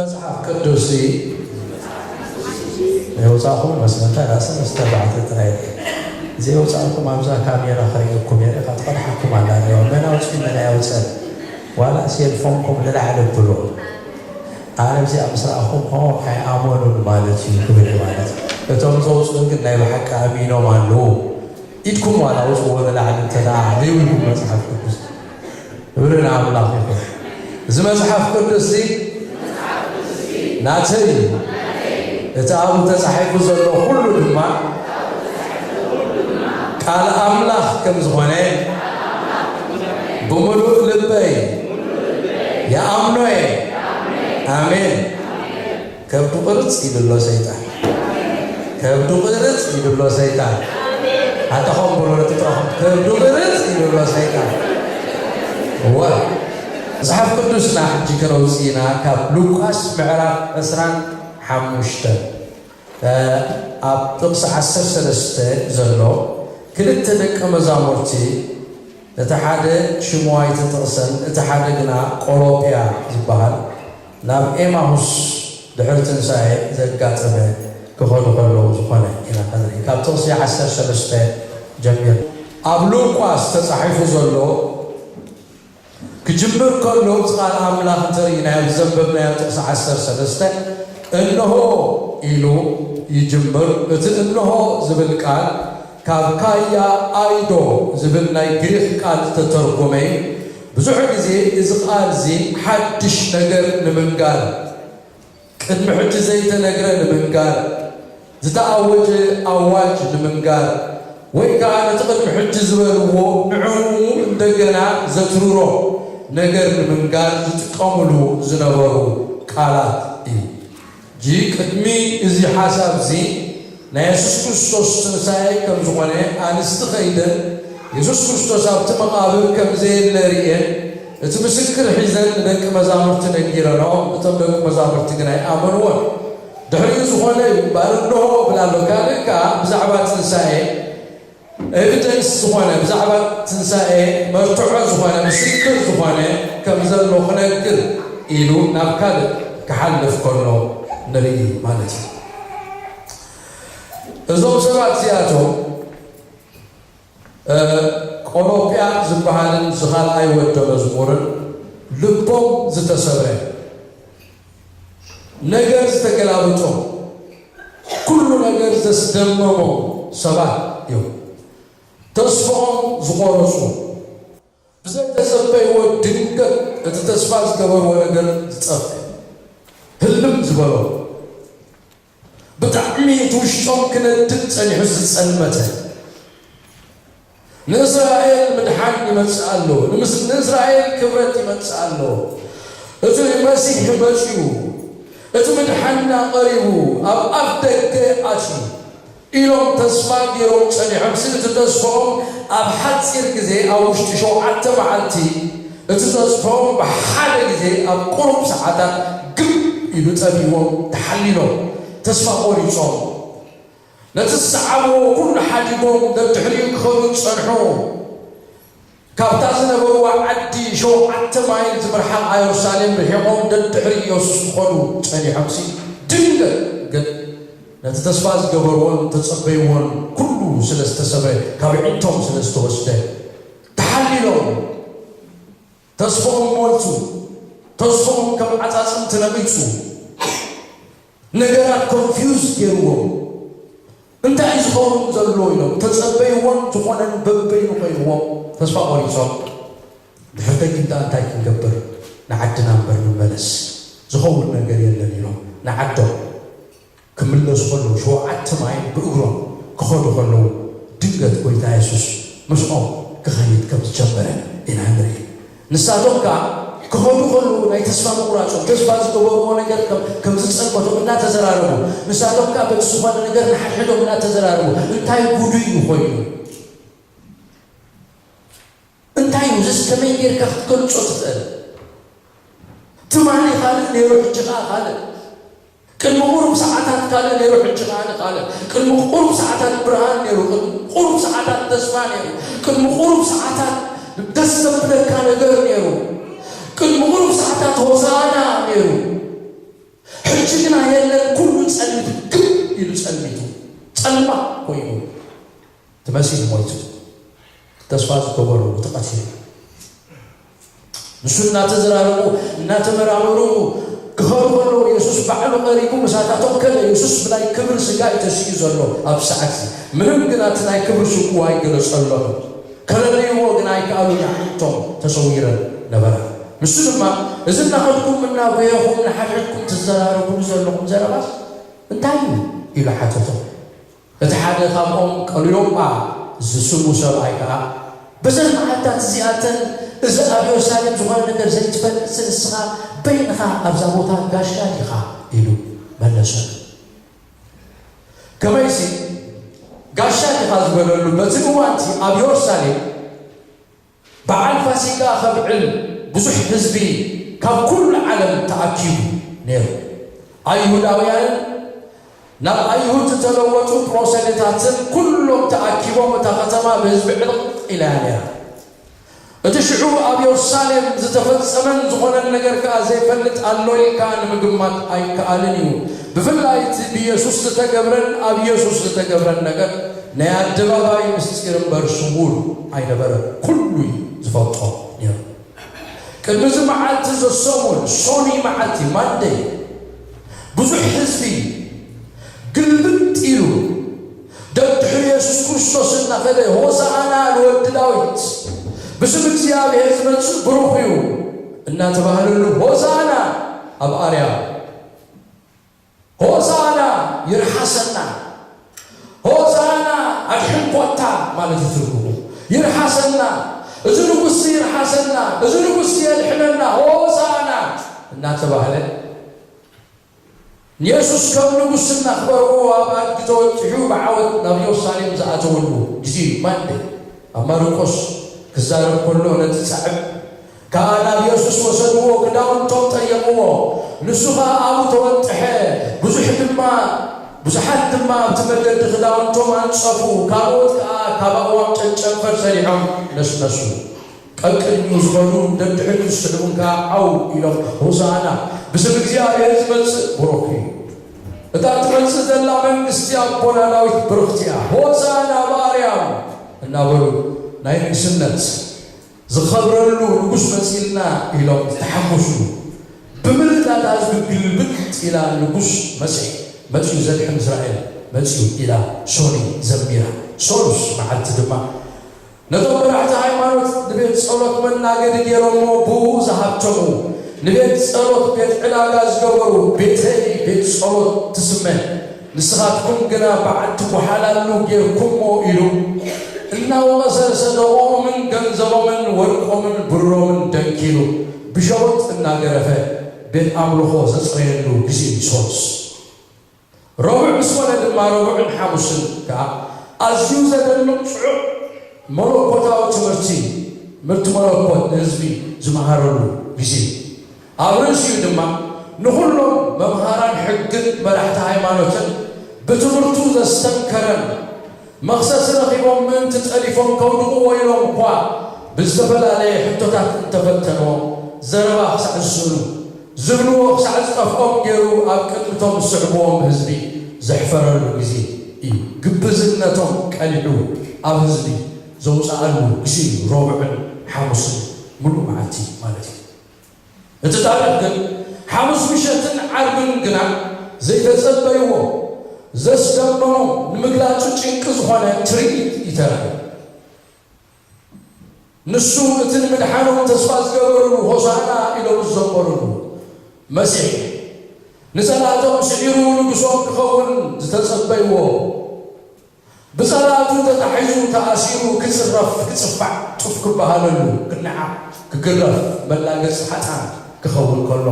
መጽሓፍ ቅዱስ የውጻኹም መስመታ ራሰ መስተባዕቲ ጥራይ። እዚ የውጻኹም ኣብዛ ካሜራ ከርእየኩም እየ፣ ርኢኻ ትቐድሓኩም ኣላ። እዚኦም መን ኣውጽኡ መን ኣየውጸን፣ ዋላ ሴልፎንኩም ንላዕሊ ብሎ። ኣነ እዚኣ ምስ ረኣኹም፣ ኦ፣ ኣይኣመኑን ማለት እዩ ክብል እዩ ማለት እዩ። እቶም ዘውጽኡ ግን ናይ ብሓቂ ኣሚኖም ኣለዉ። ኢድኩም ዋላ ኣውጽዎ ንላዕሊ እንተ ደኣ ዘይብልኩም መጽሓፍ ቅዱስ። ክብሪ ንኣምላኽ ይኹን። እዚ መጽሓፍ ቅዱስ እዚ ናተይ እዩ። እቲ ኣብኡ ተጻሒፉ ዘሎ ኩሉ ድማ ቃል ኣምላኽ ከም ዝኾነ ብምሉእ ልበይ ይኣምኖ እየ። ኣሜን። ከብዱ ቕርጽ ኢሉ ኣሎ ሰይጣን። ከብዱ ቕርጽ ኢሉ ኣሎ ሰይጣን። ኣታ ኸም ብሎ ነቲ ጥራኹም ከብዱ ቕርጽ ኢሉ ኣሎ ሰይጣን። እወ። መጽሓፍ ቅዱስና ሕጂ ከነውጽእ ኢና ካብ ሉቃስ ምዕራፍ ዕስራን ሓሙሽተን፣ እ፣ ኣብ ጥቕሲ ዓሰርተ ሰለስተ ዘሎ ክልተ ደቀ መዛሙርቲ፣ እቲ ሓደ ሽሙ ኣይተጠቕሰን፣ እቲ ሓደ ግና ቆሎጵያ ዝበሃል፣ ናብ ኤማሁስ ድሕሪ ትንሳኤ ዘጋጠመ ክኸዱ ከለዉ ዝኾነ ኢና ክንርኢ። ካብ ጥቕሲ ዓሰርተ ሰለስተ ጀሚር ኣብ ሉቃስ ተጻሒፉ ዘሎ ክጅምር ከሎ፣ እቲ ቃል ኣምላኽ እንተርኢናዮ፣ ዘንበብናዮ ጥቕሲ ዓሰርተ ሰለስተ፣ "እንሆ" ኢሉ ይጅምር። እቲ "እንሆ" ዝብል ቃል ካብ ካያ ኣይዶ ዝብል ናይ ግሪኽ ቃል ዝተተርጎመ እዩ። ብዙሕ ግዜ እዚ ቃል እዚ ሓድሽ ነገር ንምንጋር፣ ቅድሚ ሕጂ ዘይተነግረ ንምንጋር፣ ዝተኣወጀ ኣዋጅ ንምንጋር፣ ወይ ከኣ ነቲ ቅድሚ ሕጂ ዝበልዎ ንዕኡ እንደገና ዘትርሮ ነገር ንምንጋር ዝጥቀምሉ ዝነበሩ ቃላት እዩ። ሕጂ ቅድሚ እዚ ሓሳብ እዚ ናይ የሱስ ክርስቶስ ትንሳኤ ከም ዝኾነ፣ ኣንስቲ ከይደን የሱስ ክርስቶስ ኣብቲ መቓብር ከም ዘየለ ርኤን፣ እቲ ምስክር ሒዘን ንደቂ መዛሙርቲ ነጊረንኦም፣ እቶም ደቂ መዛሙርቲ ግን ኣይኣመንዎን። ድሕሪኡ ዝኾነ እዩ እምበኣር፣ እንሆ እብል ኣሎ። ካልእ ከኣ ብዛዕባ ትንሳኤ ኤቪደንስ ዝኾነ፣ ብዛዕባ ትንሳኤ መርትዖ ዝኾነ፣ ምስክር ዝኾነ ከም ዘሎ ክነግር ኢሉ ናብ ካልእ ክሓልፍ ከሎ ንርኢ ማለት እዩ። እዞም ሰባት እዚኣቶም፣ እ፣ ቆሎጵያ ዝበሃልን እዚ ካልኣይ ወደ መዝሙርን ልቦም ዝተሰብረ፣ ነገር ዝተገላበጦም፣ ኩሉ ነገር ዘስደመሞም ሰባት እዮም። ተስፋኦም ዝቖረጹ፣ ብዘይተጸበይዎ ድንገት እቲ ተስፋ ዝገበርዎ ነገር ዝጠፍእ፣ ህልም ዝበሎ፣ ብጣዕሚ እቲ ውሽጦም ክነድድ ጸኒሑ ዝጸልመተ፣ ንእስራኤል ምድሓን ይመጽእ ኣሎ፣ ንምስ-፣ ንእስራኤል ክብረት ይመጽእ ኣሎ፣ እቲ መሲሕ መጺኡ፣ እቲ ምድሓንና ቀሪቡ፣ ኣብ ኣፍ ደገ ኣትዩ ኢሎም ተስፋ ገይሮም ጸኒሖም። ሲ እቲ ተስፋኦም ኣብ ሓጺር ግዜ፣ ኣብ ውሽጢ ሸውዓተ መዓልቲ፣ እቲ ተስፋኦም ብሓደ ግዜ ኣብ ቁሩብ ሰዓታት ግብ ኢሉ ጠፊእዎም፣ ተሓሊሎም፣ ተስፋ ቆሪጾም። ነቲ ዝሰዓብዎ ኩሉ ሓዲጎም ደድሕሪኡ ክኸዱ ጸንሑ። ካብታ ዝነበርዋ ዓዲ ሸውዓተ ማይል ዝምርሓቓ የሩሳሌም ርሒቖም ደድሕሪ ኢየሱስ ክኸዱ ጸኒሖምሲ፣ ድንገት ግን ነቲ ተስፋ ዝገበርዎን ተጸበይዎን ኩሉ ስለ ዝተሰብረ፣ ካብ ኣዒንቶም ስለ ዝተወስደ፣ ተሓሊሎም። ተስፋኦም ሞልቱ። ተስፋኦም ከም ዓጻጽምቲ ነቒጹ። ነገራት ኮንፊውዝ ገይርዎም። እንታይ እዩ ዝኸውን ዘሎ ኢሎም ተጸበይዎን ዝኾነን በበይኑ ኮይንዎም ተስፋ ቆሪጾም። ድሕሪ ደጊም ደኣ እንታይ ክንገብር? ንዓድና እምበር ንመለስ። ዝኸውን ነገር የለን ኢሎም ንዓዶም ክምለሱ ከለዉ፣ ሸውዓተ ማይል ብእግሮም ክኸዱ ከለዉ፣ ድንገት ጐይታ የሱስ ምስኦም ክኸይድ ከም ዝጀመረ ኢና ንርኢ። ንሳቶም ከኣ ክኸዱ ከለዉ ናይ ተስፋ ምቑራጾም፣ ተስፋ ዝገበርዎ ነገር ከም፣ ከም ዝጸልመቶም እናተዘራረቡ፣ ንሳቶም ከኣ በቲ ዝኾነ ነገር ንሓድሕዶም እናተዘራረቡ፣ እንታይ ጉዱ እዩ ኮይኑ? እንታይ እዩ? እዚስ ከመይ ጌርካ ክትገልጾ ትኽእል? ትማሊ ካልእ ነይሩ፣ ሕጂ ከኣ ካልእ። ቅድሚ ቁሩብ ሰዓታት ካልእ ነይሩ፣ ሕጂ ከኣ ካልእ። ቅድሚ ቁሩብ ሰዓታት ብርሃን ነይሩ፣ ቅድሚ ቁሩብ ሰዓታት ተስፋ ነይሩ፣ ቅድሚ ቁሩብ ሰዓታት ደስ ዘብለካ ነገር ነይሩ፣ ቅድሚ ቁሩብ ሰዓታት ሆሳዕና ነይሩ። ሕጂ ግና የለን፣ ኩሉ ጸልሚቱ፣ ግብ ኢሉ ጸልሚቱ፣ ጸልማ ኮይኑ፣ እቲ መሲሕ ሞይቱ፣ ተስፋ ዝገበሩ ተቐቲሉ። ንሱ እናተዘራረቡ፣ እናተመራመሩ ክኸዱ ከለዉ፣ የሱስ ባዕሉ ቀሪቡ ምሳታቶም ከደ። የሱስ ብናይ ክብሪ ስጋ እዩ ተሲኡ ዘሎ። ኣብ ሰዓት እዚ ምንም ግና እቲ ናይ ክብሪ ስግኡ ኣይገለጸሎምን። ከለልይዎ ግና ኣይከኣሉን፣ ኣዕይንቶም ተሰዊረን ነበራ። ንሱ ድማ፣ "እዚ እናኸድኩም እናጎየኹም ንሓድሕድኩም ትዘራረቡሉ ዘለኹም ዘረባስ እንታይ እዩ?" ኢሉ ሓተቶም። እቲ ሓደ ካብኦም፣ ቀልዮጳ ዝስሙ ሰብኣይ ከኣ፣ "በዘን መዓልታት እዚኣተን እዚ ኣብ የሩሳሌም ዝኾነ ነገር ዘይትፈልጥሲ ንስኻ በይንኻ ኣብዛ ቦታ ጋሻ ዲኻ?" ኢሉ መለሰ። ከመይሲ፣ ጋሻ ዲኻ ዝበለሉ፣ በቲ እዋንቲ ኣብ የሩሳሌም በዓል ፋሲካ ከብዕል ብዙሕ ህዝቢ ካብ ኩሉ ዓለም ተኣኪቡ ነይሩ። ኣይሁዳውያንን ናብ ኣይሁድ ዝተለወጡ ፕሮሰሌታትን ኩሎም ተኣኪቦም፣ እታ ከተማ ብህዝቢ ዕልቕ ኢላ እያ ነይራ። እቲ ሽዑ ኣብ የሩሳሌም ዝተፈጸመን ዝኾነን ነገር ከኣ ዘይፈልጥ ኣሎ ኢልካ ንምግማት ኣይከኣልን እዩ። ብፍላይ እቲ ብየሱስ ዝተገብረን ኣብ የሱስ ዝተገብረን ነገር ናይ ኣደባባይ ምስጢር እምበር ስዉር ኣይነበረን። ኩሉ እዩ ዝፈልጦ ነይሩ። ቅድሚ እዚ መዓልቲ ዘሰሙን ሶኒ መዓልቲ ማንደይ ብዙሕ ህዝቢ ግልብጥ ኢሉ ደድሕሪ የሱስ ክርስቶስ እናኸደ፣ "ሆሳዕና ንወዲ ዳዊት፣ ብስም እግዚኣብሔር ዝመጽእ ብሩኽ እዩ" እናተባህለሉ፣ "ሆሳዕና ኣብ ኣርያም፣ ሆሳዕና ይርሓሰና፣ ሆሳዕና ኣድሕን ኮታ" ማለት እዩ ትርጉሙ። "ይርሓሰና፣ እዚ ንጉስ ይርሓሰና፣ እዚ ንጉስ የድሕነና፣ ሆሳዕና" እናተባህለ፣ ንየሱስ ከም ንጉስ እናኽበርዎ፣ ኣብ ኣድጊ ተወጢሑ ብዓወት ናብ የሩሳሌም ዝኣተወሉ ግዜ እዩ። ማንደ ኣብ ማርቆስ ክዛረብ ከሎ፣ ነቲ ጻዕብ ከኣ ናብ የሱስ ወሰድዎ፣ ክዳውንቶም ጠየቕዎ። ንሱ ኸኣ ኣብኡ ተወጥሐ። ብዙሕ ድማ፣ ብዙሓት ድማ ኣብቲ መገዲ ክዳውንቶም ኣንጸፉ፣ ካልኦት ከኣ ካብ ኣእዋም ጨንጨንፈር ሰሪሖም ነስነሱ። ቀቅድሚኡ ዝኸዱ ደድሕሪኡ ዝስዕቡን ከኣ ዓው ኢሎም፣ "ሆሳዕና፣ ብስም እግዚኣብሔር ዝመጽእ ብሩኽ እዩ። እታ እትመጽእ ዘላ መንግስቲ ኣቦና ዳዊት ብርኽቲ እያ። ሆሳዕና ኣብ ኣርያም" እናበሉ፣ ናይ ንግስነት ዝኸብረሉ ንጉስ መጺእልና ኢሎም ዝተሓጎስሉ፣ ብምልእታ እታ ህዝቢ ግልብጥ ኢላ፣ "ንጉስ መጺሑ፣ መጺኡ ዘድሕን እስራኤል መጺኡ" ኢላ ሶኒ ዘሚራ። ሶሉስ መዓልቲ ድማ ነቶም መራሕቲ ሃይማኖት ንቤት ጸሎት መናገዲ ገይሮሞ ብኡ ዝሃብተሙ፣ ንቤት ጸሎት ቤት ዕዳጋ ዝገበሩ፣ "ቤተይ ቤት ጸሎት ትስመ፣ ንስኻትኩም ግና በዓቲ ጓሓላሉ ጌርኩሞ" ኢሉ እናወቐሰ ሰደቖኦምን ገንዘቦምን ወርቆምን ብሮምን ደንኪሉ ብሸቦጥ እናገረፈ ቤት ኣምልኾ ዘጽረየሉ ግዜ እዩ ሶሉስ። ረቡዕ ምስ ኮነ ድማ፣ ረቡዕን ሓሙስን ከኣ ኣዝዩ ዘደንቕ ጽዑቕ መለኮታዊ ትምህርቲ፣ ትምህርቲ መለኮት ንህዝቢ ዝመሃረሉ ግዜ። ኣብ ርእሲኡ ድማ ንኹሎም መምሃራን ሕግን መራሕቲ ሃይማኖትን ብትምህርቱ ዘስተንከረን፣ መኽሰስ ረኺቦም ምእንቲ ጠሊፎም ከውድቕዎ ኢሎም እኳ ብዝተፈላለየ ሕቶታት እንተፈተንዎ፣ ዘረባ ክሳዕ ዝስእኑ፣ ዝብልዎ ክሳዕ ዝጠፍኦም ገይሩ ኣብ ቅድሚቶም ዝስዕብዎም ህዝቢ ዘሕፈረሉ ግዜ እዩ። ግብዝነቶም ቀሊዑ ኣብ ህዝቢ ዘውፅኣሉ ግዜ እዩ፣ ረቡዕን ሓሙስን ምሉእ መዓልቲ ማለት እዩ። እቲ ታሪኽ ግን ሓሙስ ምሸትን ዓርብን ግና ዘይተጸበይዎ፣ ዘስደመሞም፣ ንምግላጹ ጭንቂ ዝኾነ ትርኢት እዩ ተራእዩ። ንሱ እቲ ንምድሓኖም ተስፋ ዝገበሩሉ፣ ሆሳዕና ኢሎም ዝዘመሩሉ መሲሕ፣ ንጸላእቶም ስዒሩ ንጉሶም ክኸውን ዝተጸበይዎ፣ ብጸላእቱ ተታሒዙ ተኣሲሩ ክጽረፍ ክጽፋዕ ጡፍ ክበሃለሉ ክነዓቕ ክግረፍ መላገጺ ሓጥኣን ክኸውን ከሎ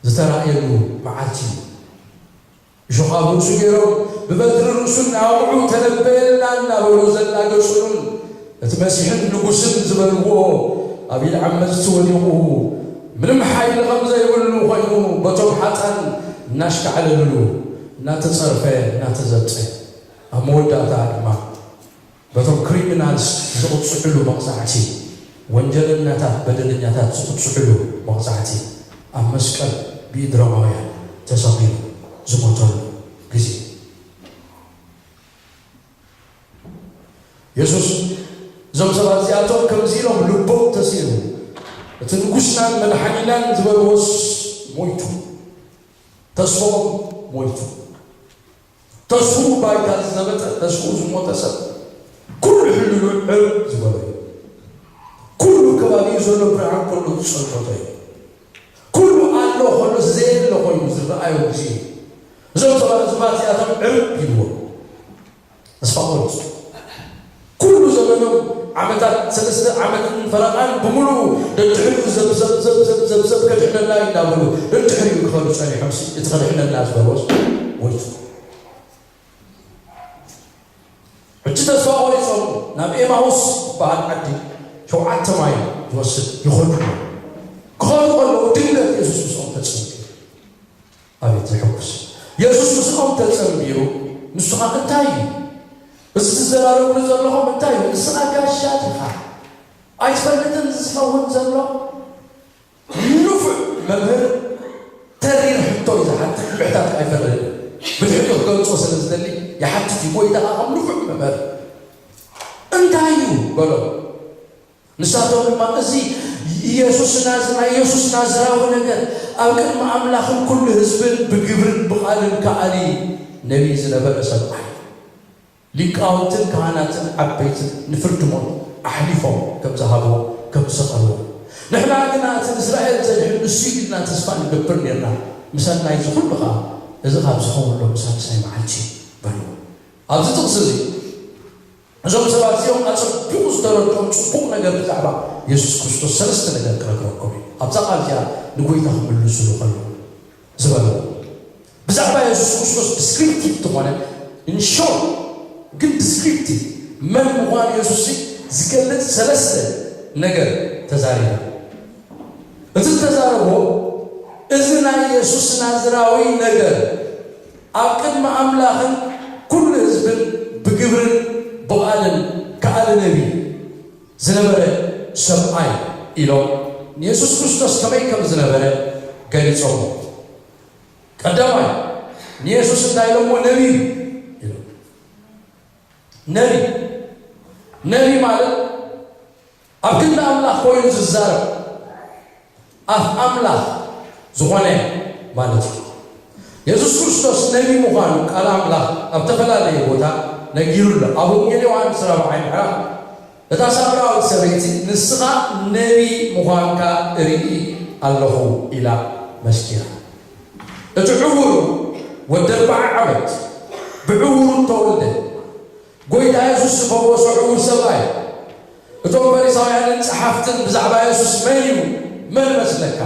ዝተራእየሉ መዓልቲ እዩ። እሾኽ ኣብ ርእሱ ገይሮም ብበትሪ ርእሱ እናወቕዑ ተነበየልና እናበሉ ዘላገጹሉን እቲ መሲሕን ንጉስን ዝበልዎ ኣብ ኢድ ዓመጽቲ ወዲቑ ምንም ሓይሊ ከም ዘይብሉ ኮይኑ በቶም ሓጥኣን እናሽካዕለልሉ እናተጸርፈ እናተዘብጠ ኣብ መወዳእታ ድማ በቶም ክሪሚናልስ ዝቕጽዕሉ መቕጻዕቲ፣ ወንጀለኛታት፣ በደለኛታት ዝቕጽዕሉ መቕጻዕቲ ኣብ መስቀል ብኢድ ሮማውያን ተሰቒሉ ዝሞተሉ ግዜ። የሱስ እዞም ሰባት እዚኣቶም ከምዚ ኢሎም ልቦም ተሲሩ፣ እቲ ንጉስናን መድሓኒናን ዝበልዎስ ሞይቱ፣ ተስፎም ሞይቱ። ተስፉ ባይታ ዝዘበጠ፣ ተስፉ ዝሞተ ሰብ ኩሉ ሕልሉ ዕብ ዝበሎ እዩ። ኩሉ ከባቢኡ ዘሎ ብርሃን ኩሉ ዝጸልመቶ እዩ። ኩሉ ኣሎ ከሎ ዘየለ ኮይኑ ዝረኣዮ ግዜ እዩ። እዞም ሰባት እዚኣቶም ዕብ ኢልዎም ተስፋ ቆሪጹ። ኩሉ ዘመኖም ዓመታት ሰለስተ ዓመትን ፈረቓን ብምሉኡ ደድሕሪኡ ዘብዘብ ዘብዘብ ዘብዘብ ከድሕነና እዩ እንዳበሉ ደድሕሪኡ ክኸዱ ጸኒሖም። እቲ ከድሕነና ዝበልዎስ ወይቱ። ሕጂ ተስፋ ቆሪጾም ናብ ኤማሁስ ዝበሃል ዓዲ ሸውዓተ ማይል ዝወስድ ይኸዱ። ክኸዱ ከለዉ ድንገት የሱስ ምስኦም ተጸንቢሩ። ኣቤት ዘሐጉስ! የሱስ ምስኦም ተጸንቢሩ፣ ንሱ ኸኣ እንታይ እዩ? እዚ ትዘራረቡሉ ዘለኹም እንታይ እዩ? ንስኻ ጋሻ ዲኻ? ኣይትፈልጥን እዚ ዝኸውን ዘሎ? ንፉዕ መምህር ተሪር ሕቶ እዩ ዝሓትት፣ ምሕታት ኣይፈርድን። ብድሕሪኡ ክገልጾ ስለ ዝደሊ ይሓትት እዩ። ጎይታ ኸኣ ከም ንፉዕ መምህር እንታይ እዩ በሎ። ንሳቶም ድማ እዚ ኢየሱስ ናዝ-፣ ናይ ኢየሱስ ናዝራዊ ነገር ኣብ ቅድሚ ኣምላኽን ኩሉ ህዝብን ብግብርን ብቓልን ከኣሊ ነቢይ ዝነበረ ሰብኣይ ሊቃውንትን ካህናትን ዓበይትን ንፍርዲ ሞት ኣሕሊፎም ከም ዝሃብዎ ከም ዝሰቐልዎ ንሕና ግና እቲ ንእስራኤል ዘድሕን ንሱ እዩ ኢልና ተስፋ ንገብር ኔርና። ምሳና እዚ ኩሉ ኸኣ እዚ ካብ ዝኸውን ሎሚ ሳልሳይ መዓልቲ እዩ በልዎ። ኣብዚ ጥቕሲ እዚ እዞም ሰባት እዚኦም ኣጸቢቑ ዝተረድኦም ጽቡቕ ነገር ብዛዕባ የሱስ ክርስቶስ ሰለስተ ነገር ክነግረኩም እዩ። ኣብዛ ቃል እዚኣ ንጎይታ ክምልሱሉ ከለዉ ዝበልዎ ብዛዕባ የሱስ ክርስቶስ ዲስክሪፕቲቭ ዝኾነ ኢንሾርት ግን ዲስክሪፕቲቭ መን ምዃኑ የሱስ ዝገልጽ ሰለስተ ነገር ተዛሪቡ። እቲ ዝተዛረቦ እዚ ናይ የሱስ ናዝራዊ ነገር ኣብ ቅድሚ ኣምላኽን ኩሉ ህዝብን ብግብርን ብቓልን ከኣሊ ነቢ ዝነበረ ሰብኣይ ኢሎም ንየሱስ ክርስቶስ ከመይ ከም ዝነበረ ገሊጾሞ። ቀዳማይ ንየሱስ እንታይ ኢሎሞ? ነቢ ኢሎም። ነቢ ነቢ ማለት ኣብ ክንዲ ኣምላኽ ኮይኑ ዝዛረብ ኣፍ ኣምላኽ ዝኾነ ማለት እዩ። የሱስ ክርስቶስ ነቢ ምዃኑ ቃል ኣምላኽ ኣብ ተፈላለየ ቦታ ነጊሩ ኣሎ። ኣብ ወንጌል ዮሃንስ ራብዓይ ምዕራፍ እታ ሳምራዊት ሰበይቲ ንስኻ ነቢ ምዃንካ እርኢ ኣለኹ ኢላ መስኪራ። እቲ ዕውሩ ወዲ ኣርብዓ ዓመት ብዕውሩ ተወልደ። ጎይታ የሱስ ዝፈወሶ ዕዉር ሰብኣይ። እቶም ፈሪሳውያንን ጸሓፍትን ብዛዕባ የሱስ መን እዩ? መን መስለካ?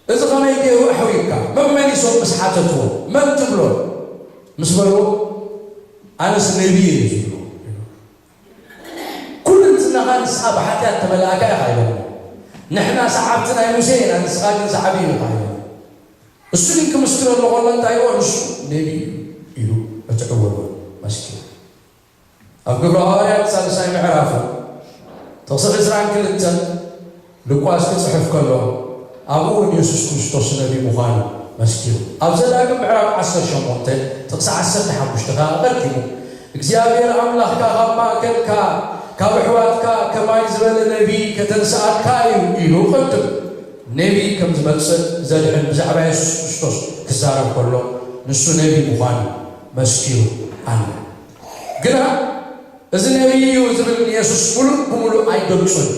እዚ ኸመይ ገይሩ ኣሕውዩካ? መመሊሶም ምስ ሓተትዎ መን ትብሎ? ምስ በልዎ ኣነስ ነቢ እየ ዝብሎ። ኩልንትናኻ ንስኻ ብሓጢኣት ተመላእካ ኢኻ ኢሎም። ንሕና ሰዓብቲ ናይ ሙሴ ኢና፣ ንስኻ ግን ሰዓቢ ኢኻ ኢሎም። እሱ ግን ክምስክረሉ ከሎ እንታይ ይብሎ? ንሱ ነቢ እዩ ኢሉ እቲ ዕውር መስኪሩ። ኣብ ግብረ ሃዋርያት ሳልሳይ ምዕራፉ ጥቕሲ ዕስራን ክልተን ሉቃስ ክጽሕፍ ከሎ ኣብኡ እውን የሱስ ክርስቶስ ነቢ ምዃኑ መስኪሩ። ኣብ ዘዳግም ምዕራፍ ዓሰርተ ሸሞንተ ጥቕሲ ዓሰርተ ሓሙሽተ ከኣ ኣቐዲሙ እግዚኣብሔር ኣምላኽካ ካብ ማእከልካ ካብ ኣሕዋትካ ከማይ ዝበለ ነቢ ከተንስኣካ እዩ ኢሉ ቅድም ነቢ ከም ዝመጽእ ዘድሕን ብዛዕባ የሱስ ክርስቶስ ክዛረብ ከሎ ንሱ ነቢ ምዃኑ መስኪሩ ኣሎ። ግና እዚ ነቢ እዩ ዝብል ንየሱስ ሙሉእ ብሙሉእ ኣይገልጹን።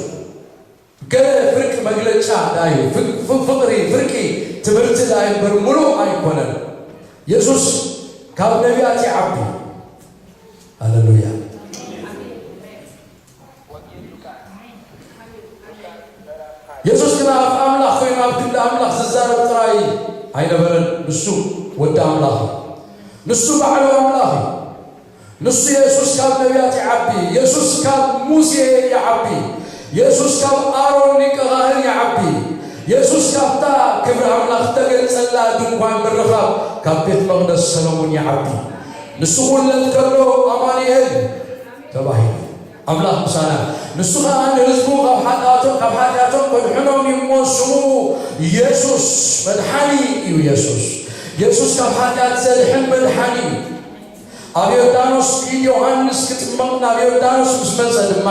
ገለ ፍርቂ መግለጫ ዳዩ ፍቅ-፣ ፍ-፣ ፍቕሪ ፍርቂ ትምህርቲ ዳዩ እምበር ሙሉእ ኣይኮነን። የሱስ ካብ ነቢያት ይዓቢ። ሃሌሉያ። የሱስ ግና ኣፍ ኣምላኽ ኮይኑ ኣብ ክንዲ ኣምላኽ ዝዛረብ ጥራይ ኣይነበረን። ንሱ ወዲ ኣምላኽ እዩ። ንሱ ባዕሉ ኣምላኽ እዩ። ንሱ የሱስ ካብ ነቢያት ይዓቢ። የሱስ ካብ ሙሴ ይዓቢ። የሱስ ካብ ኣሮን ሊቀ ካህን ይዓቢ። የሱስ ካብታ ክብሪ ኣምላኽ እተገልጸላ ድንኳን ምርኻብ ካብ ቤት መቕደስ ሰሎሞን ይዓቢ። ንሱ ክውለድ ከሎ ኣማኑኤል ተባሂሉ። ኣምላኽ ምሳና። ንሱ ኸኣ ንህዝቡ ካብ ሓጢኣቶም፣ ካብ ሓጢኣቶም ከድሕኖም እዩ እሞ፣ ስሙ የሱስ መድሓኒ እዩ። የሱስ፣ የሱስ ካብ ሓጢኣት ዘድሕን መድሓኒ እዩ። ኣብ ዮርዳኖስ ኢድ ዮሃንስ ክጥመቕ ናብ ዮርዳኖስ ምስ መጸ ድማ፣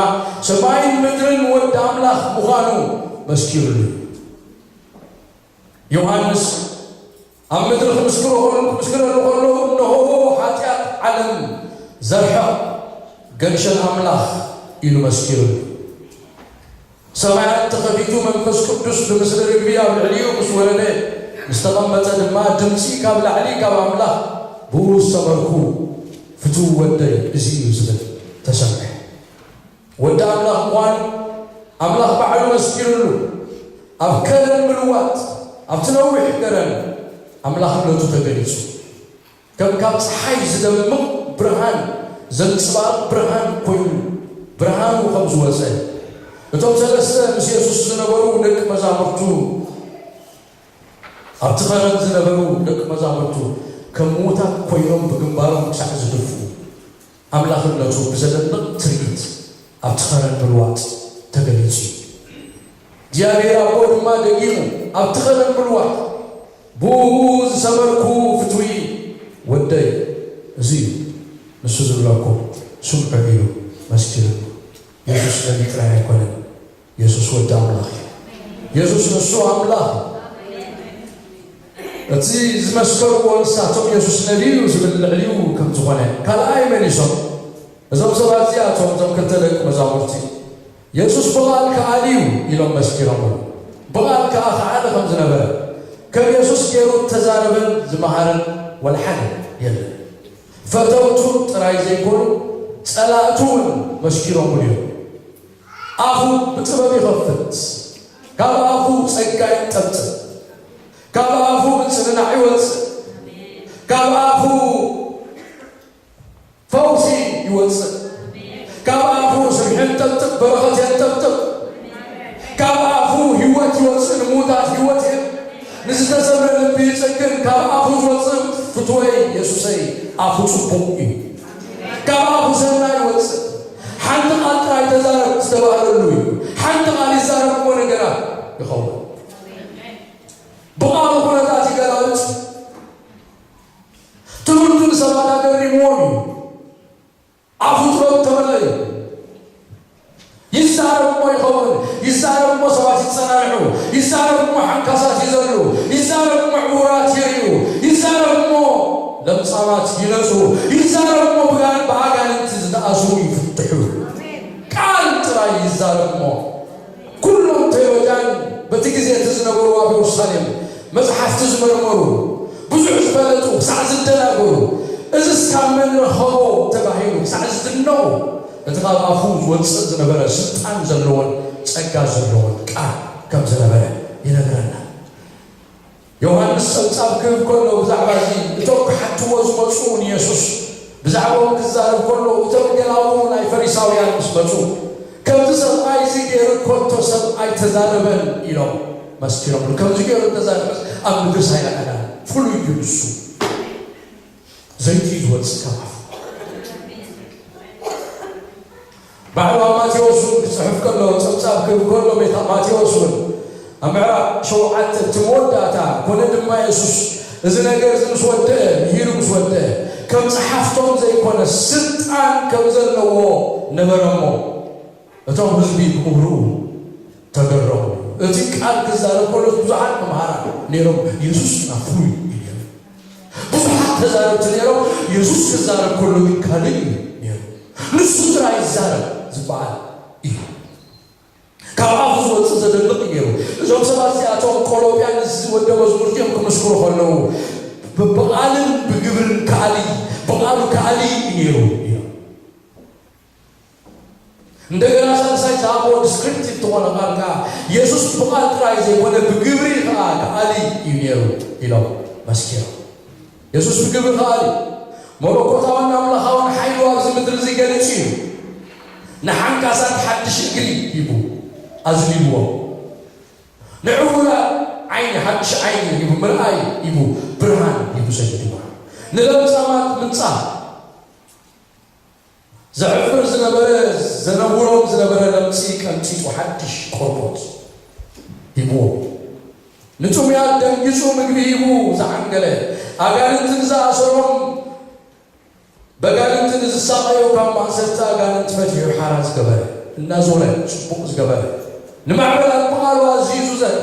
ሰማይን ምድርን ወዲ ኣምላኽ ምዃኑ መስኪሩሉ እዩ። ዮሃንስ ኣብ ምድሪ ክምስክሮ ከሎ፣ ክምስክረሉ ከሎ፣ "እንሆ ሓጢኣት ዓለም ዘርሕቕ ገንሸል ኣምላኽ" ኢሉ መስኪሩሉ። ሰማያት ተኸፊቱ፣ መንፈስ ቅዱስ ብምስሊ ርግቢ ኣብ ልዕሊኡ ምስ ወረደ፣ ምስ ተቐመጠ ድማ፣ ድምጺ ካብ ላዕሊ ካብ ኣምላኽ፣ "ብኡ ዝሰመርኩ ፍቱው ወደይ እዚ እዩ" ዝብል ተሰምዐ። ወዲ ኣምላኽ ምዃኑ ኣምላኽ ባዕሉ መስኪሩሉ። ኣብ ከረን ምልዋጥ፣ ኣብቲ ነዊሕ ከረን ኣምላኽነቱ ተገሊጹ። ከም ካብ ጸሓይ ዝደምቕ ብርሃን፣ ዘንጸባርቕ ብርሃን ኮይኑ፣ ብርሃኑ ከም ዝወጸ፣ እቶም ሰለስተ ምስ የሱስ ዝነበሩ ደቂ መዛሙርቱ፣ ኣብቲ ኸረን ዝነበሩ ደቂ መዛሙርቱ ከም ምዉታት ኮይኖም ብግንባሮም ክሳዕ ዝድፍኡ፣ ኣምላኽነቱ ብዘደንቕ ትርኢት ኣብቲ ኸረን ምልዋጥ ተገሊጹ እዩ። እግዚኣብሔር ኣቦ ድማ ደጊሙ ኣብቲ ኸረን ምልዋጥ፣ "ብኡ ዝሰመርኩ ፍትዊ ወደይ እዚ እዩ፣ ንሱ ዝብለኩም ስምዑ" ኢሉ መስኪሩሉ። የሱስ ነቢ ጥራይ ኣይኮነን፣ የሱስ ወዲ ኣምላኽ እዩ። የሱስ ንሱ ኣምላኽ እዩ። እቲ ዝመስከርዎ ንሳቶም የሱስ ነቢ እዩ ዝብል ልዕሊኡ ከም ዝኾነ ካልኣይ መሊሶም፣ እዞም ሰባት እዚኣቶም፣ እዞም ክልተ ደቂ መዛሙርቲ፣ "የሱስ ብቓል ከኣሊ እዩ" ኢሎም መስኪሮምሉ። ብቓል ከኣ ከኣሊ ከም ዝነበረ፣ ከም የሱስ ገይሩ እተዛረበን ዝመሃረን ወላ ሓደ የለን። ፈተውቱ ጥራይ ዘይኮኑ፣ ጸላእቱ እውን መስኪሮምሉ እዮም። ኣፉ ብጥበብ ይኸፍት፣ ካብ ኣፉ ጸጋ ይንጠብጥብ፣ ካብ ኣፉ ምጽንናዕ ይወጽእ፣ ካብ ኣፉ ፈውሲ ይወጽእ፣ ካብ ኣፉ ስርሒ የንጠብጥብ፣ በረኸት የንጠብጥብ፣ ካብ ኣፉ ህይወት ይወጽእ፣ ንምዉታት ህይወት ይህብ፣ ንዝተሰብረ ልቢ ይጽግን። ካብ ኣፉ ዝወጽእ፣ "ፍትወይ የሱሰይ ኣፉ ጽቡቕ እዩ"፣ ካብ ኣፉ ሰናይ ይወጽእ። ሓንቲ ቃል ጥራይ ተዛረብ ዝተባህለሉ እዩ። ሓንቲ ቃል ይዛረብ እሞ ነገራት ይኸውን። ብቓሉ ኩነታት ይገላብጥ። ትምህርቱ ንሰባት ኣገሪምዎም እዩ። ኣፉ ጥበብ ተመልአ እዩ። ይዛረብ እሞ ይኸውን፣ ይዛረብ እሞ ሰባት ይጸናንዑ፣ ይዛረብ እሞ ሓንካሳት ይዘሉ፣ ይዛረብ እሞ ዕዉራት ይርእዩ፣ ይዛረብ እሞ ለምጻማት ይነጹ፣ ይዛረብ እሞ ብጋ-፣ ብኣጋንንቲ ዝተኣስሩ ይፍትሑ። ቃል ጥራይ ይዛረብ እሞ። ኩሎም ቴዎሎጂያን በቲ ግዜ እቲ ዝነበሩ ኣብ የሩሳሌም መጽሓፍቲ ዝመርመሩ፣ ብዙሕ ዝፈለጡ፣ ክሳዕ ዝደናገሩ፣ "እዝስ ካብ መን ረኸቦ?" ተባሂሉ ክሳዕ ዝድነቑ፣ እቲ ካብ ኣፉ ዝወጽእ ዝነበረ ስልጣን ዘለዎን ጸጋ ዘለዎን ቃል ከም ዝነበረ ይነግረና። ዮሃንስ ጸብጻብ ክህብ ከሎ ብዛዕባ እዚ፣ እቶም ክሓትዎ ዝመጹ ንየሱስ ብዛዕባኦም ክዛረብ ከሎ፣ እቶም ገላዉ ናይ ፈሪሳውያን ምስ መጹ፣ "ከምዚ ሰብኣይ እዚ ገይሩ ከቶ ሰብ ኣይተዛረበን" ኢሎም መስኪሮምሉ። ከምዚ ገይሩ እንተዛረበስ ኣብ ምድርስ ኣይረኣናን። ፍሉይ እዩ ንሱ። ዘይቲ እዩ ዝወጽእ ካብ ኣፉ። ባዕሉ ኣብ ማቴዎስ እውን ክጽሕፍ ከሎ፣ ጸብጻብ ክህብ ከሎ፣ ቤታ ማቴዎስ እውን ኣብ ምዕራፍ ሸውዓተ እቲ መወዳእታ፣ ኮነ ድማ የሱስ እዚ ነገር እዚ ምስ ወደአ፣ ምሂሩ ምስ ወደአ፣ ከም ጸሓፍቶም ዘይኮነ ስልጣን ከም ዘለዎ ነበረ እሞ፣ እቶም ህዝቢ ብምሁርኡ ተገረሙ። እቲ ቃል ክዛረብ ከሎ ብዙሓት መምሃራን ነይሮም፣ የሱስ ግና ፍሉይ እዩ ነይሩ። ብዙሓት ተዛረብቲ ነይሮም፣ የሱስ ክዛረብ ከሎ ግን ካልእ እዩ ነይሩ። ንሱ ጥራይ ይዛረብ ዝበሃል እዩ። ካብ ኣፉ ዝወጽእ ዘደንቕ እዩ ነይሩ። እዞም ሰባት እዚኣቶም ቆሎብያን እዚ ወደ መዝሙር እዮም ክምስክሩ ከለዉ፣ ብ-፣ ብቓልን ብግብርን ከኣሊ፣ ብቓሉ ከኣሊ እዩ ነይሩ እዮም። እንደገና ሳልሳይ ዝሃብዎ ዲስክሪፕቲቭ ዝኾነ ቃል ከኣ፣ የሱስ ብቓል ጥራይ ዘይኮነ ብግብሪ ከኣ ከኣሊ እዩ ነይሩ ኢሎም መስኪሮም። የሱስ ብግብሪ ከኣሊ፣ መለኮታውን ኣምላኻውን ሓይሉ ኣብዚ ምድሪ እዚ ገሊጹ እዩ። ንሓንካሳት ሓድሽ እግሪ ሂቡ ኣዝሊልዎም። ንዕዉራት ዓይኒ ሓድሽ ዓይኒ ሂቡ፣ ምርኣይ ሂቡ፣ ብርሃን ሂቡ ሰዲድዎም። ንለምጻማት ምንጻህ ዘሕፍር ዝነበረ፣ ዘነውሮም ዝነበረ ለምጺ ቀንጢጡ ሓድሽ ቆርቦት ሂብዎ። ንጥሙያት ደንጊጹ ምግቢ ሂቡ ዝዓንገለ፣ ኣጋንንትን ዝኣሰሮም በጋንንትን ዝሳቐዮ ካብ ማእሰርቲ ኣጋንንት ፈቲሑ ሓራ ዝገበረ፣ እናዞረ ጽቡቕ ዝገበረ፣ ንማዕበላት ብቓሉ ኣዚዙ ዘተ፣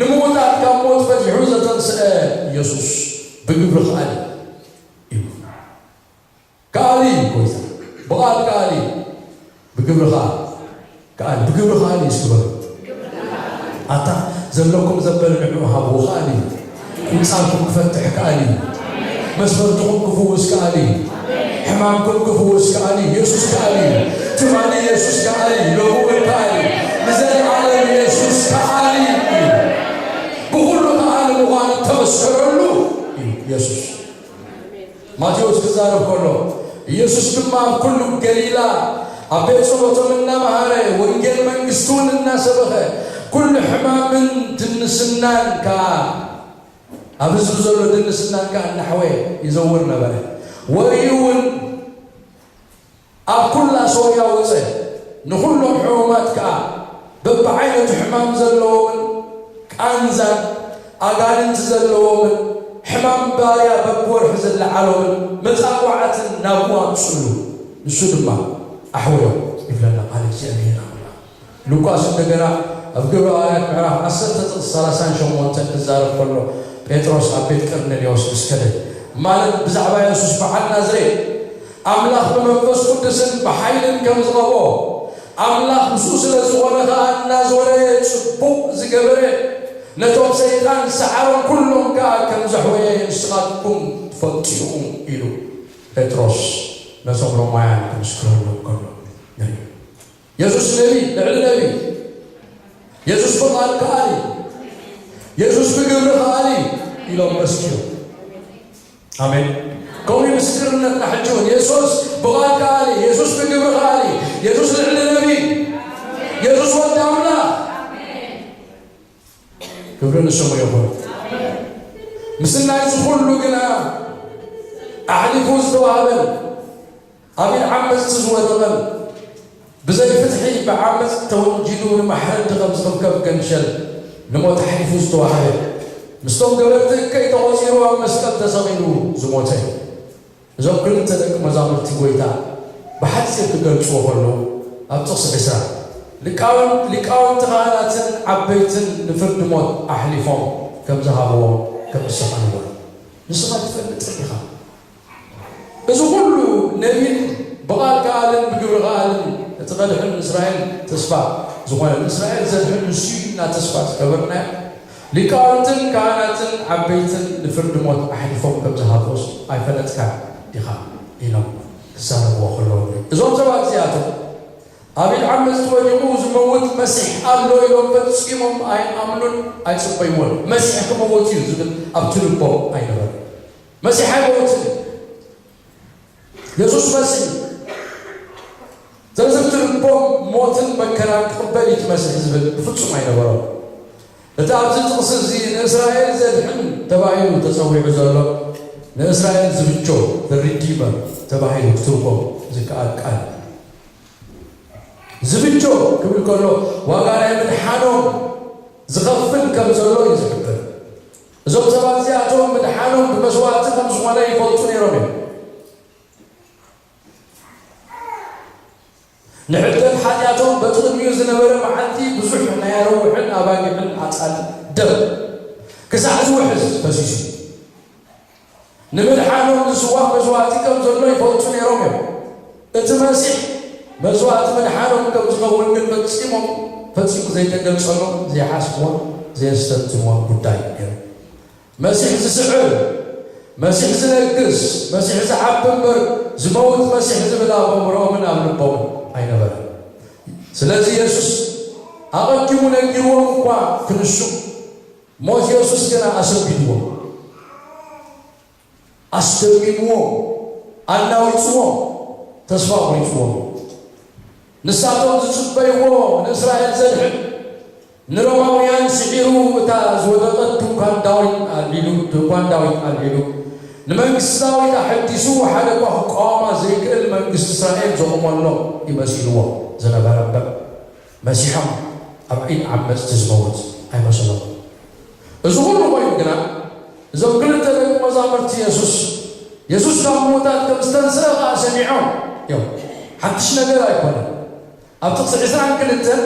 ንምዉታት ካብ ሞት ፈቲሑ ዘተንስአ ኢየሱስ ብግብሪ ከኣሊ እዩ። ከኣሊ እዩ ጎይታ። ብቓል ከኣሊ እዩ። ብግብሪ ከኣ ከኣሊ። ብግብሪ ከኣሊ እዩ እስኪ በሉ። ኣታ ዘለኩም ዘበለ ንዕኡ ሃብዎ ከኣሊ እዩ። ቁንጻልኩም ክፈትሕ ከኣሊ እዩ። መስፈርትኹም ክፍውስ ከኣሊ እዩ። ሕማምኩም ክፍውስ ከኣሊ እዩ። የሱስ ከኣሊ እዩ። ትማሊ የሱስ ከኣሊ እዩ። ሎሚ እውን ከኣሊ እዩ። ንዘለኣለም የሱስ ከኣሊ እዩ። ብኹሉ ከኣሊ ምዃኑ ተመስከረሉ እዩ የሱስ። ማቴዎስ ክዛረብ ከሎ፣ ኢየሱስ ድማ ኣብ ኩሉ ገሊላ ኣብ ቤት ጸሎቶም እናመሃረ፣ ወንጌል መንግስቲ እውን እናሰበኸ፣ ኩሉ ሕማምን ድንስናን ከኣ፣ ኣብ ህዝቢ ዘሎ ድንስናን ከኣ እናሕወየ ይዘውር ነበረ። ወሬኡ እውን ኣብ ኩላ ሶርያ ወጸ። ንኹሎም ሕሙማት ከኣ፣ በብዓይነቱ ሕማም ዘለዎምን ቃንዛን ኣጋንንቲ ዘለዎምን ሕማም ባርያ በብወርሒ ዝለዓሎምን መጻጓዕትን ናብኡ ኣምጽሉ። ንሱ ድማ ኣሕወዮም ይብለና ቃል እግዚኣብሔር ኣምላኽ። ሉቃስ እንደገና ኣብ ግብረ ሃዋርያት ምዕራፍ ዓሰርተ ጥቕሲ ሰላሳን ሸሞንተን ክዛረብ ከሎ፣ ጴጥሮስ ኣብ ቤት ቀርኔሌዎስ ምስ ከደ፣ ማለት ብዛዕባ የሱስ በዓል ናዝሬት፣ ኣምላኽ ብመንፈስ ቅዱስን ብሓይልን ከም ዝቐብኦ፣ ኣምላኽ ምስኡ ስለ ዝኾነ ኸኣ እናዞረ ጽቡቕ ዝገበረ፣ ነቶም ሰይጣን ዝሰዓሮም ኩሎም ከኣ ከም ዘሕወየ ንስኻትኩም ትፈልጡ ኢኹም ኢሉ ጴጥሮስ ነቶም ሮማውያን ክምስክረሎም ከሎ ንርኢ። የሱስ ነቢ፣ ልዕሊ ነቢ። የሱስ ብቓል ከኣሊ፣ የሱስ ብግብሪ ከኣሊ ኢሎም መስኪሮም። ኣሜን። ከምኡ እዩ ምስክርነትና ሕጂ እውን። የሱስ ብቓል ከኣሊ፣ የሱስ ብግብሪ ከኣሊ፣ የሱስ ልዕሊ ነቢ፣ የሱስ ወዲ ኣምላኽ። ክብሪ ንስሙ ይኹን። ምስናይ እዚ ኩሉ ግና ኣሕሊፉ ዝተዋህበን ኣብ ኢድ ዓመጽቲ ዝወደቐን ብዘይ ፍትሒ ብዓመጽ ተወንጂሉ ንማሕረዲ ከም ዝኽብከብ ገንሸል ንሞት ኣሕሊፉ ዝተዋህበ ምስቶም ገበርቲ እከይ ተቖጺሩ ኣብ መስቀል ተሰቒሉ ዝሞተ እዩ። እዞም ክልተ ደቂ መዛሙርቲ ጎይታ ብሓጺር ክገልጽዎ ከለዉ ኣብ ጥቕሲ ዕስራ ሊቃውንት ሊቃውንቲ ካህናትን ዓበይትን ንፍርዲ ሞት ኣሕሊፎም ከም ዝሃብዎም ከም ዝሰቐልዎ ንስኻ ትፈልጥ ኢኻ። እዚ ኩሉ ነቢን ብቓል ከኣልን ብግብሪ ከኣልን እቲ ከድሕን ንእስራኤል ተስፋ ዝኾነ ንእስራኤል ዘድሕን ንሱ እዩ እና ተስፋ ዝገበርናዮ ሊቃውንትን ካህናትን ዓበይትን ንፍርዲ ሞት ኣሕሊፎም ከም ዝሃብዎስ ኣይፈለጥካን ዲኻ ኢሎም ክዛረብዎ ከለዉ እዞም ሰባት እዚኣቶም ኣብ ኢድ ዓመፅቲ ወዲቑ ዝመውት መሲሕ ኣሎ ኢሎም ፈፂሞም ኣይኣምኑን ኣይፅበይዎን። መሲሕ ክመውት እዩ ዝብል ኣብቲ ልቦም ኣይነበረን። መሲሕ ኣይመውትን እዩ። የሱስ መሲሕ ዘዝብቲ ልቦም ሞትን መከራን ክቕበል እዩ እቲ መሲሕ ዝብል ብፍጹም ኣይነበሮም። እቲ ኣብዚ ጥቕሲ እዚ ንእስራኤል ዘድሕን ተባሂሉ ተጸዊዑ ዘሎ ንእስራኤል ዝብጆ፣ the redeemer፣ ተባሂሉ ክትርጎም ዝከኣል ቃል እዩ። ዝብጆ ክብል ከሎ ዋጋ ናይ ምድሓኖም ዝኸፍል ከም ዘሎ እዩ ዝሕብር። እዞም ሰባት እዚኣቶም ምድሓኖም ብመስዋእቲ ከም ዝኾነ ይፈልጡ ነይሮም እዮም። ንሕድገት ሓጢኣቶም በቲ ቅድሚኡ ዝነበረ መዓልቲ ብዙሕ ናይ ኣረውሕን ኣባጊዕን ኣጣል ደም ክሳዕ ዝውሕዝ ፈሲሱ። ንምድሓኖም ዝስዋእ መስዋእቲ ከም ዘሎ ይፈልጡ ነይሮም እዮም። እቲ መሲሕ መስዋእቲ ምድሓኖም ከም ዝኸውን ግን ፈጺሞም ፈጺሙ ዘይተገልጸሎም ዘይሓስብዎን ዘየስተንትንዎን ጉዳይ እዩ ነይሩ። መሲሕ ዝስዕር፣ መሲሕ ዝነግስ፣ መሲሕ ዝዓቢ እምበር ዝመውት መሲሕ ዝብል ኣብ ኣእምሮኦምን ኣብ ልቦምን ኣይነበረን። ስለዚ የሱስ ኣቐዲሙ ነጊርዎም እኳ ክንሱ፣ ሞት የሱስ ግና ኣሰንቢድዎም፣ ኣስደሚምዎም፣ ኣናዊፅዎም፣ ተስፋ ኣቑሪፅዎም። ንሳቶም ዝፅበይዎ ንእስራኤል ዘድሕን ንሮማውያን ስዒሩ እታ ዝወደቐት ድንኳን ዳዊት ኣልዒሉ ድንኳን ዳዊት ኣልዒሉ ንመንግስቲ ዳዊት ኣሐዲሱ ሓደ እኳ ክቃወማ ዘይክእል መንግስቲ እስራኤል ዘቑመሎም ይመሲልዎ ዝነበረ እምበር፣ መሲሖም ኣብ ኢድ ዓመፅቲ ዝመውት ኣይመሰሎም። እዚ ኩሉ ኮይኑ ግና እዞም ክልተ ደቂ መዛሙርቲ የሱስ፣ የሱስ ካብ ምዉታት ከም ዝተንስአ ኸዓ ሰሚዖም እዮም። ሓድሽ ነገር ኣይኮነን። ኣብ ጥቕሲ ዕስራን ክልተን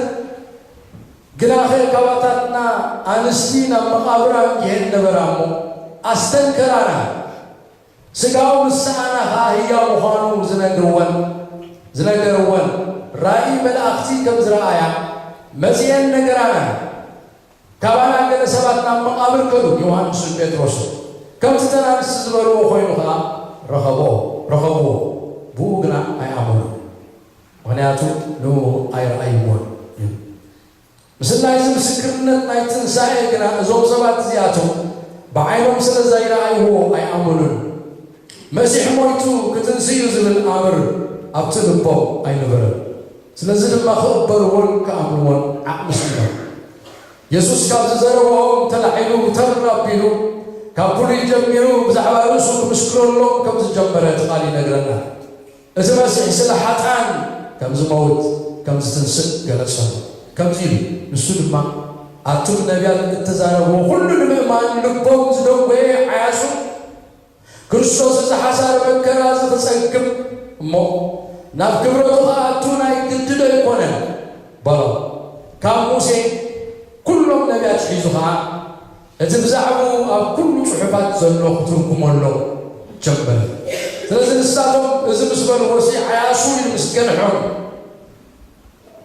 ግናኸ ካብኣታትና ኣንስቲ ናብ መቓብራ እንዲሄን ነበራ እሞ ኣስተንከራና። ስጋኡ ምስ ሰኣና ኸዓ ህያው ምዃኑ ዝነግርወን ዝነገርወን ራእይ መላእኽቲ ከም ዝረኣያ መጺኤን ነገራና። ካባና ገለ ሰባት ናብ መቓብር ከዱ፣ ዮሃንስን ጴጥሮስን። ከምቲ እተን ኣንስቲ ዝበልዎ ኮይኑ ኸዓ ረኸቦ ረኸብዎ። ብኡ ግና ኣይኣመኑን። ምኽንያቱ ንኡ ኣይረኣይዎን እዩ። ምስናይ እዚ ምስክርነት ናይ ትንሳኤ ግና እዞም ሰባት እዚኣቶም ብዓይኖም ስለ ዘይረኣይዎ ኣይኣመኑን። መሲሕ ሞይቱ ክትንስእ እዩ ዝብል ኣምር ኣብቲ ልቦም ኣይነበረን። ስለዚ ድማ ክቕበልዎን ክኣምንዎን ዓቕሚ ስኢኖም። የሱስ ካብ ዝዘረብኦም ተላዒሉ ተር ኣቢሉ ካብ ብሉይ ጀሚሩ ብዛዕባ ርእሱ ክምስክረሎም ከም ዝጀመረ እቲ ቃል ይነግረና። እቲ መሲሕ ስለ ሓጥኣን ከም ዝመውት ከም ዝትንስእ ገለጸሉ። ከምዚ ኢሉ ንሱ ድማ ኣቱም ነቢያት እተዛረብዎ ኩሉ ንምእማን ልቦም ዝደንጎየ ዓያሱ ክርስቶስ እዚ ሓሳረ መከራ እዚ ክጸግብ እሞ ናብ ክብረቱ ክኣቱ ናይ ግዲ ዶ ኣይኮነን? በሎም። ካብ ሙሴ ኩሎም ነቢያት ሒዙ ኸዓ እቲ ብዛዕባኡ ኣብ ኩሉ ጽሑፋት ዘሎ ክትርጉመሎም ጀመረ። ስለዚ ንሳቶም እዚ ምስ በልዎሲ ዓያሱ ኢሉ ምስ ገንሖም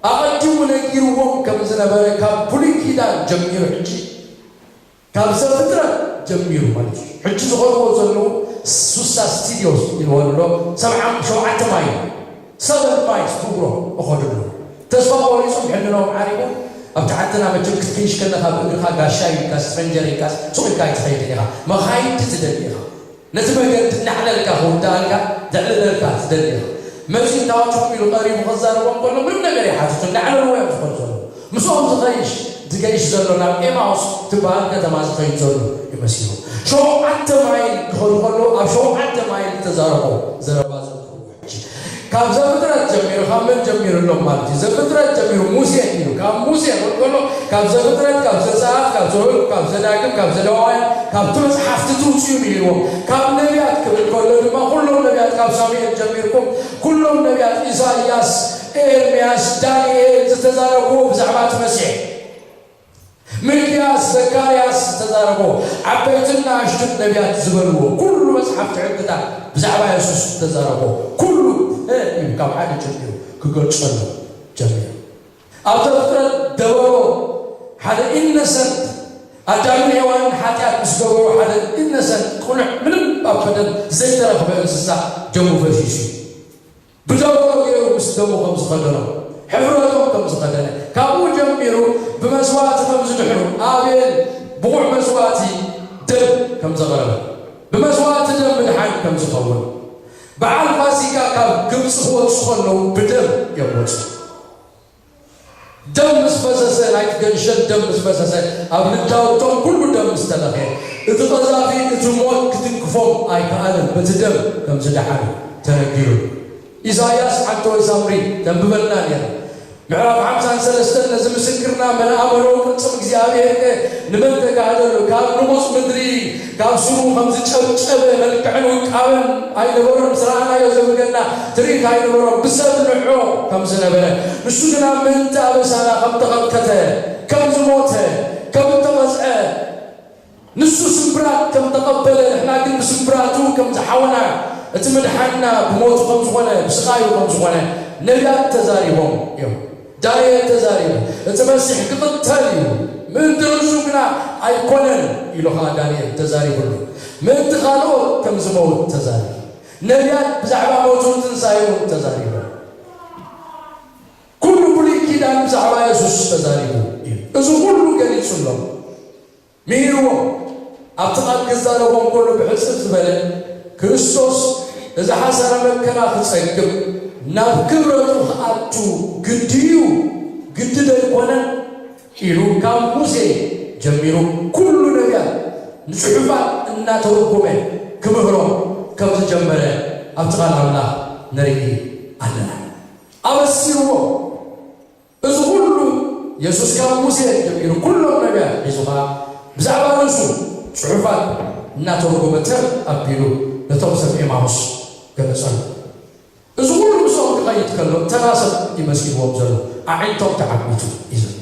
ኣቐዲሙ ነጊርዎም ከም ዝነበረ ካብ ብሉይ ኪዳን ጀሚሩ ሕጂ ካብ ዘፍጥረት ጀሚሩ ማለት እዩ። ሕጂ ዝኸድዎ ዘለዉ ሱሳ ስቲዲዮስ ኢልዎ ኣሎ ሰብዓ ሸውዓተ ማይል ሰበን ማይልስ ብእግሮም እኸዱ ኣለዉ። ተስፋ ቆሪጾም ሕልናኦም ዓሪቡ ኣብ ትሓትና መቸም ክትክይሽ ከለኻ ብእግርኻ ጋሻ ኢልካ ስትረንጀር ኢልካ ሱቕ ኢልካ ኣይትኸይድን ኢኻ። መኻይድ ትደሊ ኢኻ። ነቲ መገዲ እናዕለልካ ክውዳእልካ ዘዕልለልካ ትደሊ ኢኻ። መጺኡ እንዳ ኣዋጅኹም ኢሉ ቀሪቡ ክዛረቦም ከሎ ምንም ነገር ይሓትቱ እናዕለልዎ እዮም ዝኸዱ ዘለዉ። ምስኦም ዝኸይሽ ዝገይሽ ዘሎ ናብ ኤማውስ ትበሃል ከተማ ዝኸይድ ዘሎ ይመሲሉ። ሸውዓተ ማይል ክኸዱ ከለዉ ኣብ ሸውዓተ ማይል ዝተዛረቦ ዘረባ ዘክርዎ። ካብ ዘፍጥረት ጀሚሩ ካብ መን ጀሚሩ ኣሎም ማለት እዩ? ዘፍጥረት ጀሚሩ ሙሴ ኢሉ ካብ ሙሴ ክብል ከሎ ካብ ዘፍጥረት ካብ ዘጸኣት ካብ ዘሁልቅ ካብ ዘዳግም ካብ ዘሌዋውያን ካብቲ መጽሓፍቲ ትውጽኡ ኢልዎም። ካብ ነቢያት ክብል ከሎ ድማ ኩሎም ነቢያት ካብ ሳሙኤል ጀሚርኩም ኩሎም ነቢያት ኢሳይያስ፣ ኤርምያስ፣ ዳንኤል ዝተዛረብዎ ብዛዕባ እቲ መሲሕ። ሚልክያስ፣ ዘካርያስ ዝተዛረቦ ዓበይትን ንኣሽቱን ነቢያት ዝበልዎ ኩሉ መጽሓፍቲ ሕግታት ብዛዕባ የሱስ ዝተዛረቦ ኩሉ እ እዩ ካብ ሓደ ጀሚሩ ክገልጸሉ ጀሚሩ። ኣብ ዘፍጥረት ደበሮ ሓደ ኢነሰንት ኣዳምን ሄዋንን ሓጢኣት ምስ ገበሩ ሓደ ኢነሰንት ቁኑዕ ምንም ኣብ በደል ዘይተረኽበ እንስሳ ደሙ ፈሲሱ እዩ። ብደሙ ገይሩ ምስ ደሙ ከም ዝኸደኖም፣ ሕፍረቶም ከም ዝኸደነ፣ ካብኡ ጀሚሩ ብመስዋእቲ ከም ዝድሕኑ፣ ኣቤል ብቑዕ መስዋእቲ ደም ከም ዘቕረበ፣ ብመስዋእቲ ደም ምድሓን ከም ዝኸውን፣ በዓል ፋሲካ ካብ ግብፂ ክወፁ ከለዉ ብደም እዮም ወፁ። ደም ምስ ፈሰሰ፣ ናይቲ ገንሸል ደም ምስ ፈሰሰ፣ ኣብ ልዳውቶም ኩሉ ደም ምስ ተለኸየ፣ እቲ ቐዛፊ እቲ ሞት ክትንክፎም ኣይከኣለን፣ በቲ ደም ከም ዝደሓኑ ተነጊሩ። ኢሳይያስ ዓንተወይ ሳምሪ ተንብበልና ነይሩ። ምዕራፍ ሓምሳን ሰለስተን ነዚ ምስክርና መን ኣመኖ ቅልጽም እግዚኣብሔር ከ ንመን ተጋህደሉ? ካብ ንቑጽ ምድሪ ካብ ስሩ ከም ዝጨብጨበ መልክዕን ውቃበን ኣይነበሮን። ምስ ረኣናዮ ዘብገና ትርኢት ኣይነበሮን። ብሰብ ንዕኦ ከም ዝነበረ ንሱ ግና ምእንቲ ኣበሳና ከም ተቐጥቀተ፣ ከም ዝሞተ፣ ከም እተቐጽዐ ንሱ ስምብራት ከም ተቐበለ ንሕና ግን ብስምብራቱ ከም ዝሓወና እቲ ምድሓንና ብሞቱ ከም ዝኾነ ብስቓዩ ከም ዝኾነ ነቢያት ተዛሪቦም እዮም። ዳንኤል ተዛሪቡ እቲ መሲሕ ክቕተል እዩ ምእንቲ ርእሱ ግና ኣይኮነን ኢሉ ኸዓ ዳንኤል ተዛሪቡሉ ምእንቲ ካልኦት ከም ዝመውት ተዛሪቡ ነቢያት ብዛዕባ ሞቱ ትንሳኤ እውን ተዛሪቦም ኩሉ ብሉይ ኪዳን ብዛዕባ የሱስ ተዛሪቡ እዩ እዚ ኩሉ ገሊጹሎም ምሂርዎም ኣብቲ ቃል ክዛረቦም ከሎ ብሕጽር ዝበለ ክርስቶስ እዚ ሓሳረ መከራ ክጸግብ ናብ ክብረቱ ክኣቱ ግዲ እዩ ግዲ ዶ ኣይኮነን ኢሉ ካብ ሙሴ ጀሚሩ ኩሉ ነቢያት ንጽሑፋት እናተረጎመ ክምህሮም ከም ዝጀመረ ኣብቲ ቃል ኣምላኽ ንርኢ ኣለና። ኣበሲርዎ። እዚ ኩሉ የሱስ ካብ ሙሴ ጀሚሩ ኩሎም ነቢያት ሒዙ ኸዓ ብዛዕባ ርእሱ ጽሑፋት እናተርጎመ ተር ኣቢሉ ነቶም ሰብ ኤማሁስ ገለጸሉ። እዚ ኩሉ ምስኦም ክኸይድ ከሎ ተራ ሰብ ይመሲልዎም ዘሎ ኣዒንቶም ተዓቢቱ እዩ ዘሎ።